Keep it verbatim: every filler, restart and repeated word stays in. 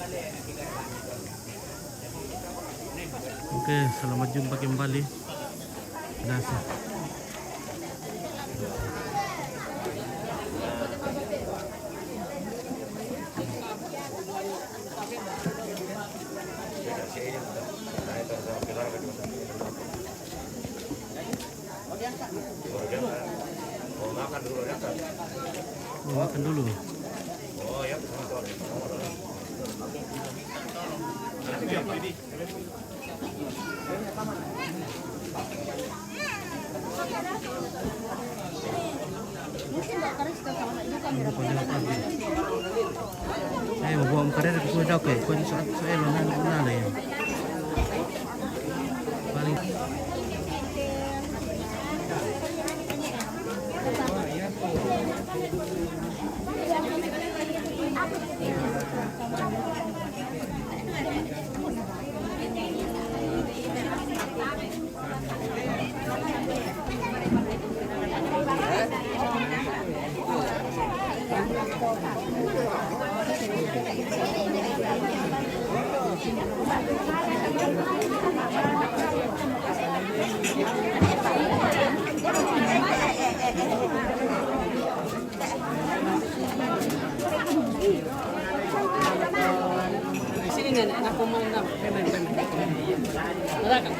Oke, selamat jumpa kembali. Nasa. Mau makan dulu. Eh, buang karir ke sudah ke, kau di soal soal lo nang nang le. Paling Sini, Nenek, aku mau nang. Preman, preman. Tara ka.